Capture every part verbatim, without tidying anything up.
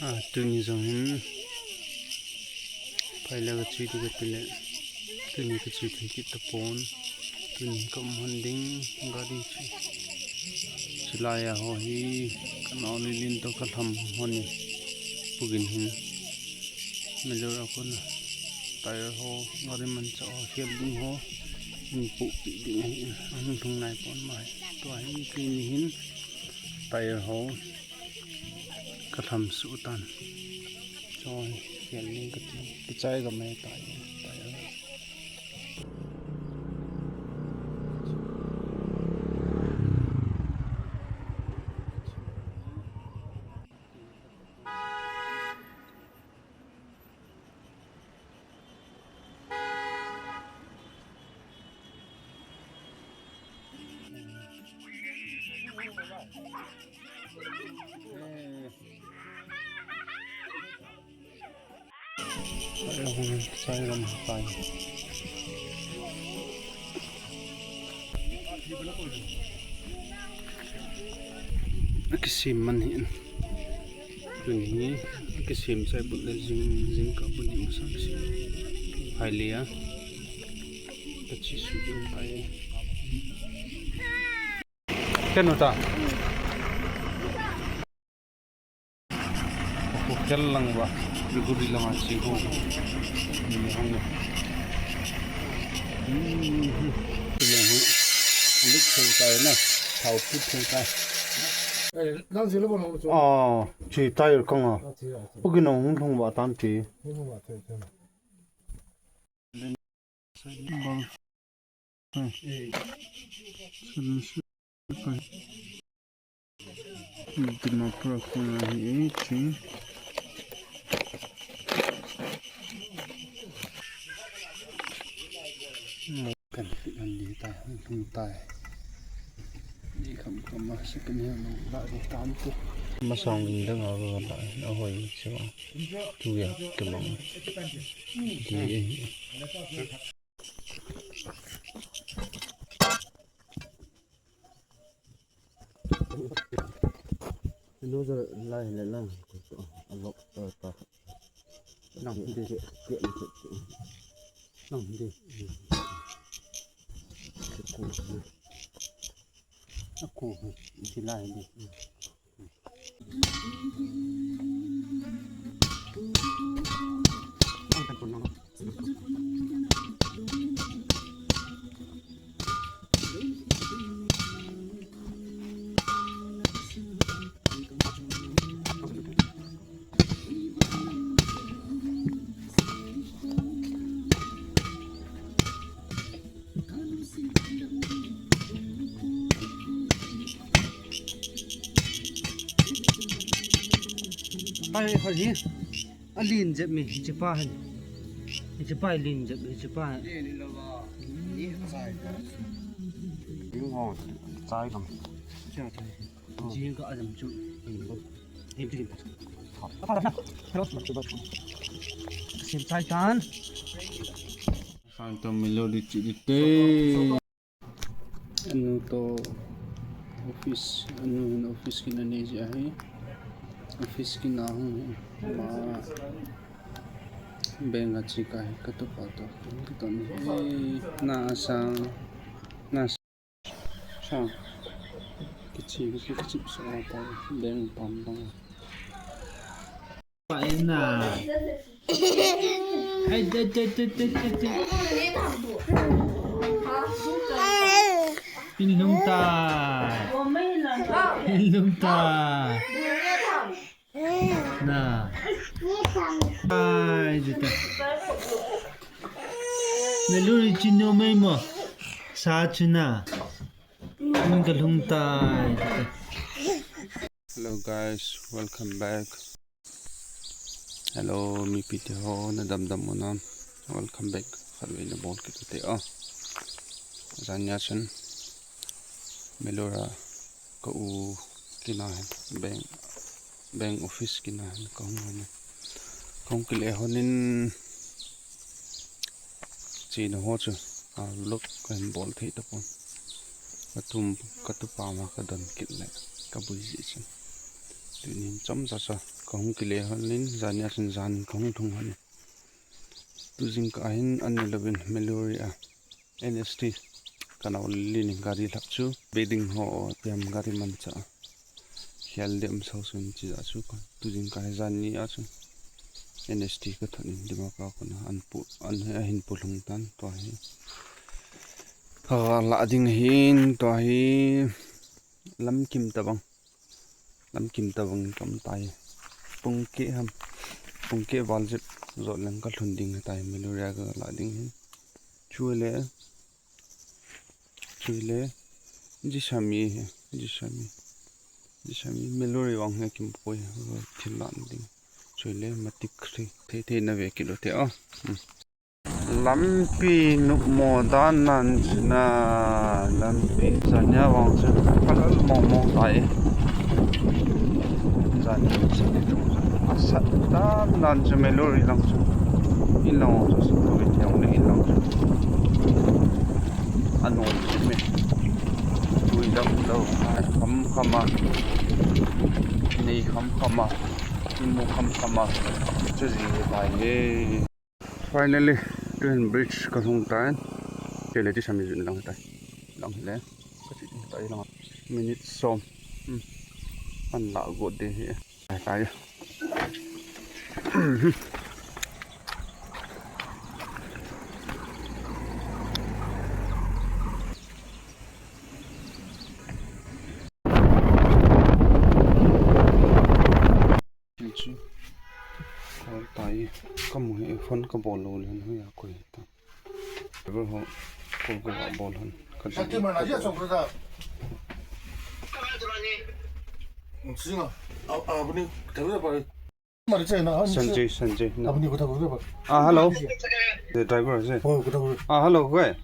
Ah, tuni jong hin phailei kache ding kati le, tuni kache ding kit tapon. Tuni ka um hon ding, gari chu. Chulai a ho hi, ka nao Lilin toh ka lham ho ni. Pu Gin hin. Melur a kona tyre ho, gari manchah ho, khel ding ho. Hin pohpeh ding ahi, ahung lhung nai pon mai. Tua hi tuni hin tyre ho. Ka lham suh tan. Choi, khel ding kati. Kichai gam e tai, tai. Akisem man hi. Tuni hi akisem chai but le jing, jingkah but ni masa kisem. Hai le a. Kache suh ding tai. Kenu ta. Ko kel lang ba. Liguri lang a che ko. Ni hang. Hmm. Lik thou tai na. Thao put thou tai. Eh, nang sila ba nang chu? Ah, che tai kang a. Ah, che, ah, che. Pu Gin nang hung thong ba tan che. Hung thong ba che, che. Dimapur a kona hi e che. Kan pi an di ta, hung tai. Ni kham kham ma se kan he ma la di tam tu. Masang in dang a la, a hoi se wa. Tu ya ke mang. Di e. Lo ja lai le lang. A lok ta ta. Nang di. Nang di. Aku di lai di. Hai, hai, hi. Alin jep mi, hiche pa hin. Hiche pa alin jep, hiche pa hin. Ding ho, chai kam. Chai, chai. Jing ka ajam chu. Em, jing. Hello. Sim chai tan. Santo Melody chi di te. Anu toh office, anu hin office kin anei ji ahi. Office kin ahung hin. Ma bank a che ka hi katupa toh. Kiton hi. Na asang. Na asang. Kiche, kiche, kiche, sa ta. Bank pam pam. Pai na. Ai, te, te, te. Hin lhung tai. Hin lhung tai. Na. Ai, te, te. Na lu ri chin no mai mo. Sa chu na. Min ka lhung tai, te, te. Hello guys, welcome back. Hello, mipi te ho, na dam dam u nam? Welcome back. Khatvei na bol kit u te o. Jan nia chun Melur a ka u kin a hin, bank, bank office kin a hin ka hung hon. Ka hung kile hon in chena ho chu a vlog ka hin bol thei tapon. Ka tum, ka tupa ma ka don kit le ka bui ji chun. Tunin chomcha cha Kahung kile hon in, jani a chun jan kahung thung hon in. Tu jingkah hin an ne louvin Maluri a N S T kanao lin in gari lhap chu, bedding ho, tiam gari manchah. Hial dem sau sun chi ja chu ka. Tu jingkah hi jani a chu N S T kathon in Dimapur a kona an pu, an he ahin pu lhung tan tua hi. Ha la ding hin tua hi lam kim tabang. Lam kim tabang kam tai. Pung keh ham. Pung keh val jep jot leng kalhun ding tai Maluri a kala ding hin. Chule. Chule. Jisami he. Jisami. Jisami. Maluri vang he kim poi. Thil lan ding. Chule matik thei. Thei thei na ve kilo te a. Hmm. Lampi nupmo dan nan china lampi jania vang chu kalal mong mong tai. Jania chu ni tung chu asat dan nan chu Maluri lang chu. In lang chu sat to in lang le in lang chu. Anom chu me. Tui dam lo. Kham kham a. Nei kham kham a. Imu kham kham a. Chu ji tai ye. Finally, tuhin bridge kalhung tan. Kele ti sami jun lang tai. Lang le. Kati tai lang. Minute som. Hmm. An la got de he. Tai tai. Chu. Kol tai. Kamu he phone kabol lou le, hui a koi ta. Driver ho call kabol hon. Ka Shaktiman, aja chok da. Singa. A, a, apni thabi da pare. Mari chai na, Sanjay, Sanjay, na. Apni kotha kotha pare. Ah, hello. The driver ase. Oh, kotha kotha. Ah, hello, koi.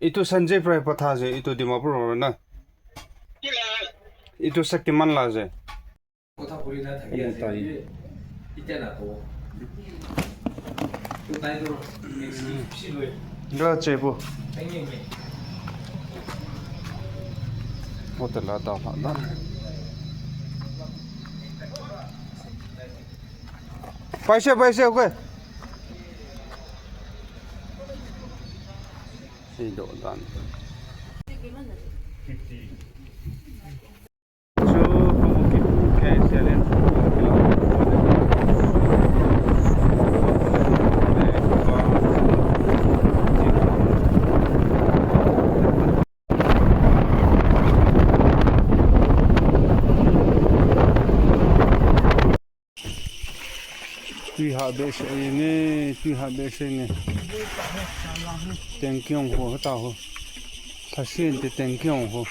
Itu Sanjay prai patha je, itu Dimapur na. Itu Shaktiman la je. Kotha puri na thagi ase. Ite na to. Tu tai to. Next week si loi. Ga che bu. Thank you, mate. Hotel la ta la na. Paisa, paisa, okay. Sei do dan. Fifty. Tui ha behseh nge, tui ha behseh nge. Tengki ong ho, heta ho. Thasien te tengki ong ho.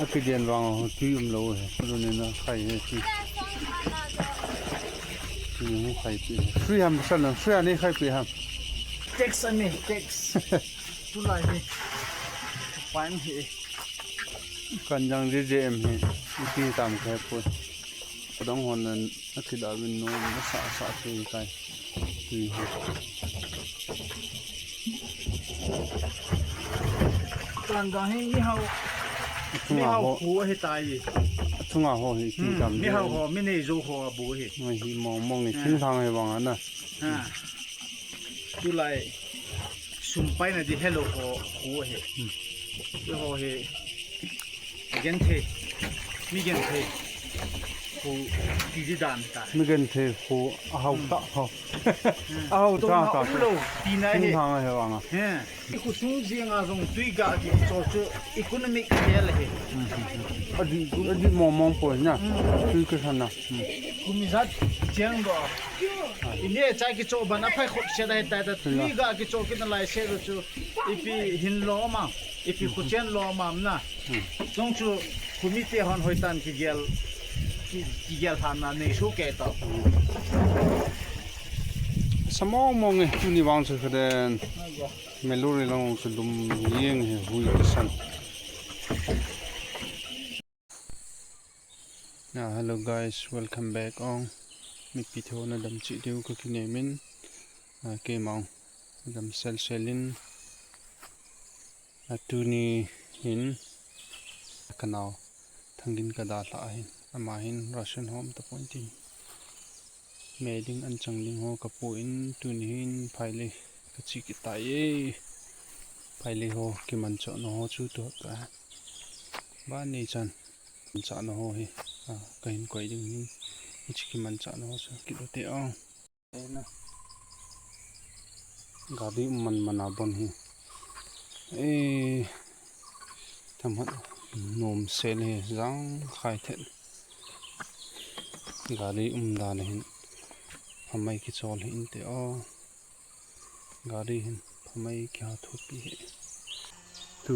Akidian vang ho, tui umlou he. Tuni na khai he tui. Tui ho khai tui. Free ham san, free ani khai pi ham. Tax ani, tax. Tulai ni. Fine he. Kan jang je je em he. Iti tam khai poi. Kadang hon nan akida win no na sa sa tu kai. Tui ho. Kan jang hi mi hao. Mi hao ho. Khu he tai. Chunga ho hi tui tam. Mi hao ho, mi nei jo ho bu he. Ngai hi mong mong ni thinglhang he vang ana. Ha. Tulai. Sum paina di hello ho khu he. Hi ho he. Genthei. Mi genthei. Khu ti di dan ta. Mi genthei khu ahau ta ho. Ahau ta ta. Lo tina he. Thinglhang he vang a. He. I khosung jeng a jong tui ga kicho chu economic hel ahi. Adi, adi mong mong poi na. Tui kisan na. Kum ijat cheng do. I neh chai kicho ban aphai khop se dai tai ta tui ga kicho kit nalai se do chu. Ipi hin lo ma. Ipi khochen lo ma na. Jong chu khumi te hon hoitan kigel. Ki, kigel han na nei su ke ta. Sa mong mong e, tuni vang chu kha den. Maluri lang chu lum jeng hi hui kisan. Ah, hello guys, welcome back ong. Mipi tho nadam cheh diu kakinem in. Ah, keima ong. Nadam sel sel in. Ah, tuni hin. Kanao. Thangin kadalha ahin. Ama hin ration hom tapon tin. Me ding anchang ding ho kapu in tuni hin phailei kache kit tai e. Phailei ho kimanchah na ho chu tu ta. Ba nei chan. Manchah na ho hi. A, kahin koi ding hin. Hiche kimanchah na ho chu kit u te o. Ena. Gari um man man a bon hi. E, thamat nom sel hi jang khai thet. Gari um dan hin phamai kichol hi inte o. Gari hin phamai kiha thupi hi. Tu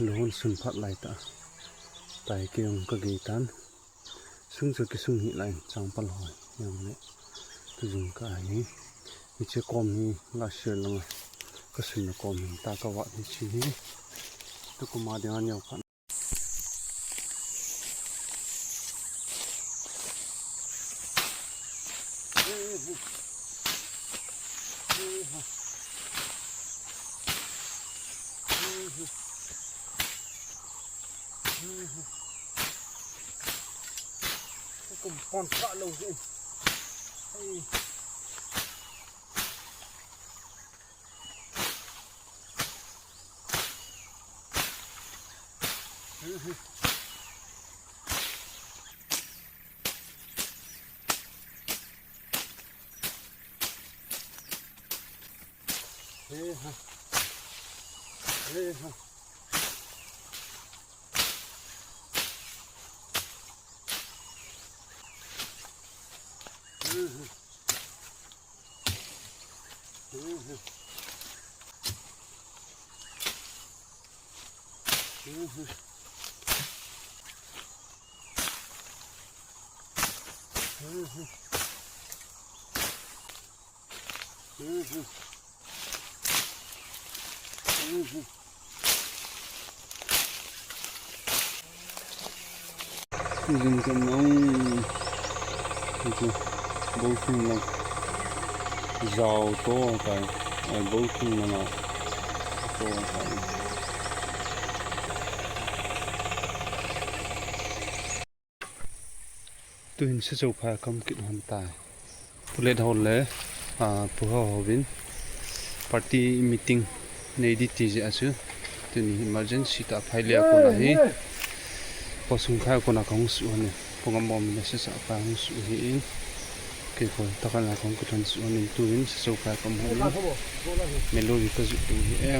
luhun sun phat lai ta. Tai kiung kagei tan. Sung chu kisung hi lai changpal hoi. Yang le. Tu jung ka hi. Hiche kom hi la share langa. Kasun na kom hi ta kavat hi chi hi. Tu kuma dinga neo khat. Kum pon ka lo hi. Hey. Jing kan nong. Ito. Bou thing lang. Jao to tai. Ai, bou thing lang a. To tai. Tuhin Sechao phai a ka um kit lhon tai. Pu Lethaol le, ah, Pu Haohao vin party meeting nei ding ti jeh a chu. Tuni emergency tah a phailei a kona hi. Khosung khai a kona kahung suh lhon e. Pu Ngamom in a Sechao phai hung suh hi in. Kei kho tah a kona kahung kit lhon suh lhon in tuhin Sechao phai a ka um lhon in. Melody ka ju tu hi e.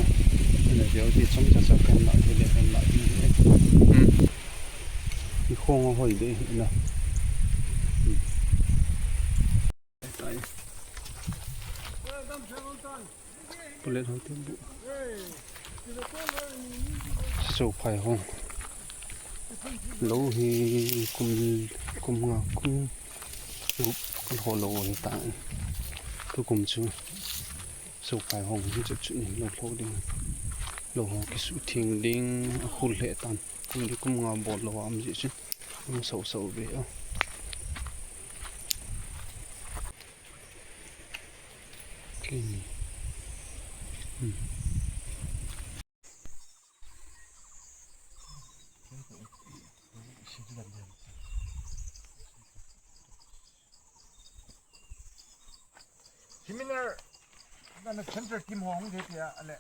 Ina veu ti chomcha cha kan la thei le kan la ding hi e. Hmm. I khong a hoi be hi na. Pu Lethaol te bu. Sechao phai hong. Lou hi kum, kum nga, kum gup ho lou hi ta. Tukum chu. Sechao phai hong hi chu chu ni lou lou ding. Lou ho kisutheng ding, akhul lheh tan. Kum li kum nga bol lou a um jeh chun. Hung sao sao ve o. Okay. Hmm. Seminar, na, na center team ho hung de tia, ale.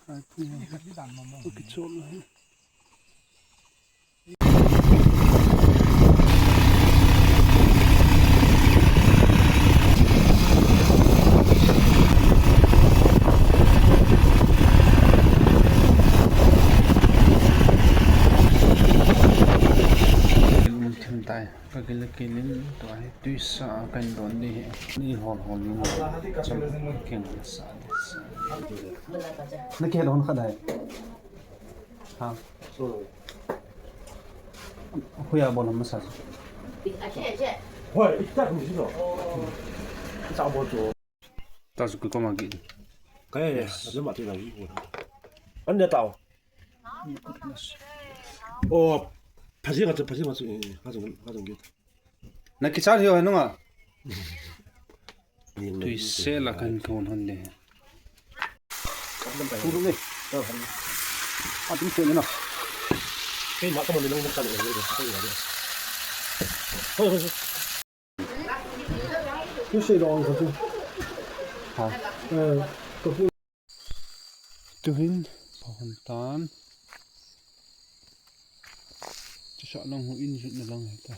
Ai, pi ha. Ki ka di dan mo mo. Ki chol na. Thim tai. Ka kile kilin tua hi tuisa a kan don di hi. Ni hol hol ni mo. Cham king sa di sa. Na ke don kha dai. Ha. Huya bol masa. Hoi, ita ni lo. Sa bol to. Ta su ko ma gi. Kai, yes. Anu ma ti na gi. An da tao. Oh, phaji nga chu, phaji nga chu, eh, nga chu, nga chu git. Na kichal hiu nunga. Tuisa la kan kon hon de. Tulu ni. A tum se ni na. Kei ma ka ma ni nong ka le, ka le. Tusei dong ka tu. Ha. Eh, ka pu. Tuhin, pahon tan. Tusah lang ho in jut na lang hita.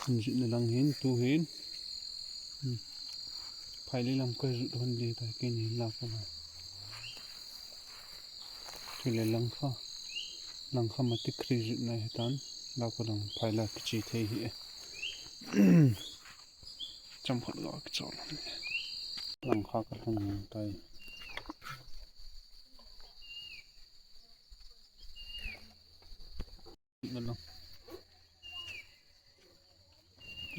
In jut na lang hin, tuhin. Hmm. Phailei lam ka jut hon di ta, kei ni la ko na. Chule langkha. Langkha mati kri jut na hitan. La ko lang phaila kichi thei hi. Chomkhat ga kichol. Langkha ka lhung tai. Lang.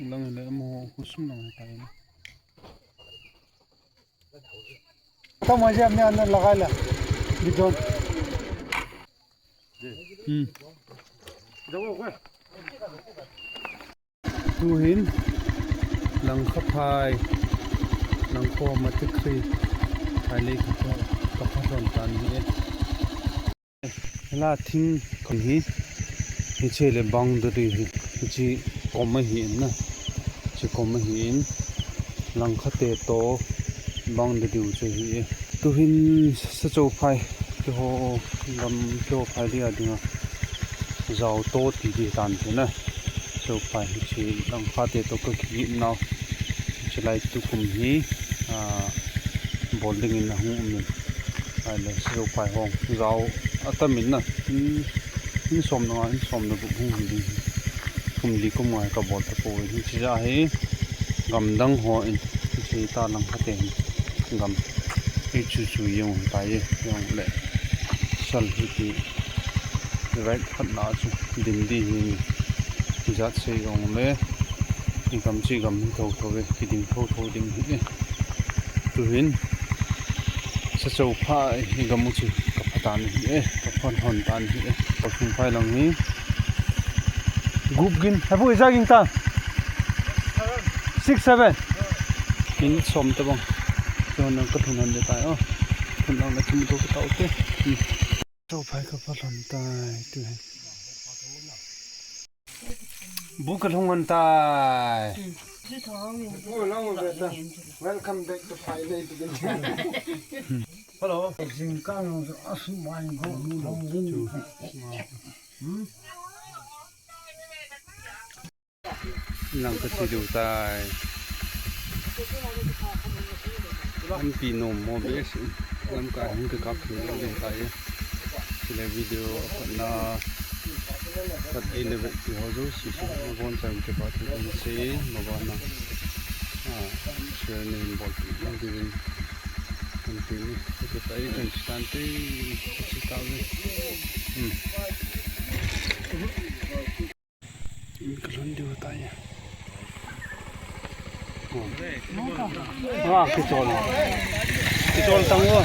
Lang le mo khosum lang tai. Tamo je apne andar laga le. Bidon. Hmm. Tuhin langkha phai, langkho mati kri, phailei kha pha, ka pha lhon tan hi e. La thing kon hi, hiche le boundary hi, hiche kom ahi in na, hiche kom ahi in, langkha te to boundary u chu hi e. Tuhin sachou phai, keiho gam keiho phai dia dinga jao to ti di tan the na. Sachou phai hiche langkha te to ka kigip nau. Hiche lai tukum hi, ah, bol dingin ahung um in. Ahile sachou phai hong jao atam in na. In, in som na nga, in som na gup hung hi ding. Kum li kum nga ka bol ta poi. Hiche ja hi gamdang ho in. Hiche ta langkha te hin. Gam. Hi chu chu jong tai, jong le. Sal hi ti. Right khat na chu din di hi ni. Ijat sei jong le. Hi gam chi gam hi tho tho ve. Kiding tho tho ding hi e. Tuhin. Sachou phai hi gam u chu ka pha tan hi e. Ka pha lhon tan hi e. Ka sung phai lang hi. Gup gin. Habu ija ging ta. Six, seven. In som ta bang. Jona ka thun han de tai o. Thun lang na chim to ka tau te. Hmm. Sachou phai ka pha lhon tai tu he. Bu ka lhung lhon tai. Welcome back to Phailei. Hello. Jingkah nung asu mai ko. Hmm. Lang ka che diu tai. Lampi nom mo be si. Lam ka hung ka kap thei lou ding tai. Chule video apatna kat ei le vet ti ho jouse si. Bon chan ke pa tu kon se. Mabana. Ah, share nei bol ti. Lampi ni. Lampi ni. Ke tai kan stand te. Che ta ve. Hmm. Ka lhun diu tai. Ah, kichol. Kichol tang o.